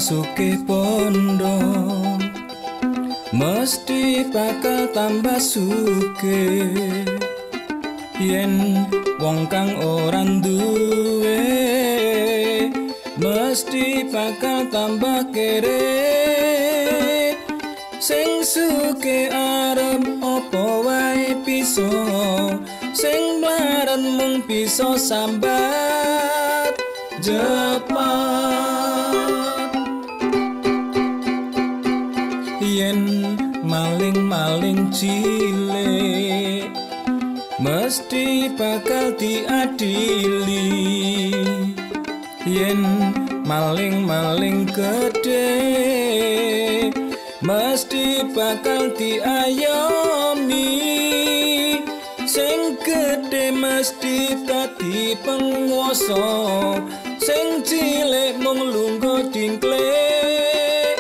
sugih bondo mesti bakal tambah sugih. Yen wong kang ora duwe mesti bakal tambah kere. Sing sugih arep apa wae bisa, sing mlarat mung bisa sambat jepat. Yen maling-maling cilik mesti bakal diadili. Yen maling-maling gedhe mesti bakal diayomi. Sing gedhe mesti dadi penguasa, sing cilik mung lungguh dingklik.